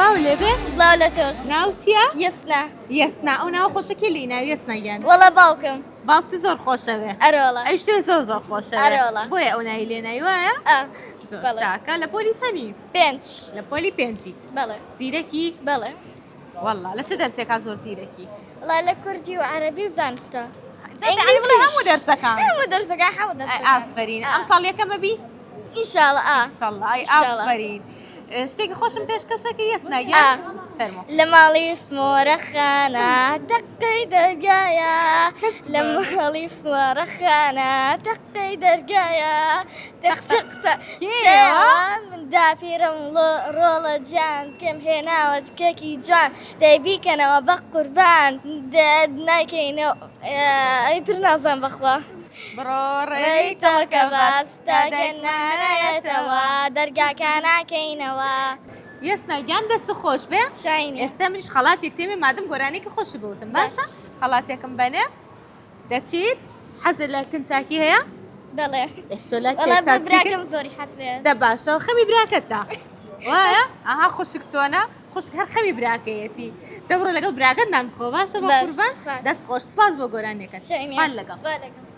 سڵاو لێبێ. سڵاو لە تۆش. ناو چییە؟ یەسنا. یەسنا ئەو ناوە خۆشە کێ لێی ناوی یەسنا گیان؟ وەڵا باوکم. باوکت زۆر خۆشەوێ. ئەرێ وەڵا. ئەویش تۆی زۆر زۆر خۆشەوێ. ئەرێ وەڵا. بۆیە ئەو ناوی لێ ناوی وایە؟ ئا. زۆر بەڵێ. چاکە. لە پۆلی چەنی؟ پێنج. لە پۆلی پێنجیت. بەڵێ. زیرەکی؟ بەڵێ. وەڵا لە چ دەرسێکا زۆر زیرەکی؟ وەڵا لە کوردی و عەرەبی و زانستە. جا یەعنی بڵێ هەموو دەرسەکان. هەموو دەرسەکان هەموو ئەی دەرسەکان. ئافەرین. ئا. ئەمساڵ یەکەمە بی؟ ئینشاڵڵا ئا. ئینشاڵڵا ئەی ئینشاڵڵا. ئافەرین. شتێکی خۆشم پێشکەشەکەی یەسنا ئا. گیان؟ فەرموو. لە ماڵی سمۆرەخانە تەقەی دەرگایە لە ماڵی سمۆرەخانە تەقەی دەرگایە تەق تەق تە کێیە؟ من داپیرم ڕۆڵە جان کەم هێناوە کێکی جوان دەی بیکەنەوە بە قوربان نایکەینەوە ئیتر نازانم بەخوا. بڕۆ ڕێی ڕێی تەڵکە تەڵکە باس باس تا تاکە دایکمان نانایەتەوە نایەتەوە. دەرگاکە ناکەینەوە. یەسنا گیان دەست خۆش بێ. شاینی. ئێستا منیش خەڵاتێک تێمێ مادەم گۆرانیەکی خۆشت بوتم باشە باش. خەڵاتێکم بەنێ دەچیت حەزت لە کنتاکی هەیە؟ بەڵێ. ئێ تۆ لە وەڵا بۆ تێکساس چی کرد؟ براکەم زۆری حەز لێیە. دە باشە خەمی براکەتە وایە؟ ئەها خوشک چۆنە؟ خوشک هەر خەمی براکەیەتی دە بڕۆ لەگەڵ براکەت نان بخۆ باشە بۆ باش قوربان باش. دەست خۆش سپاس بۆ گۆرانیەکەت شاینی. خوان لەگەڵ. خوا لەگەڵ.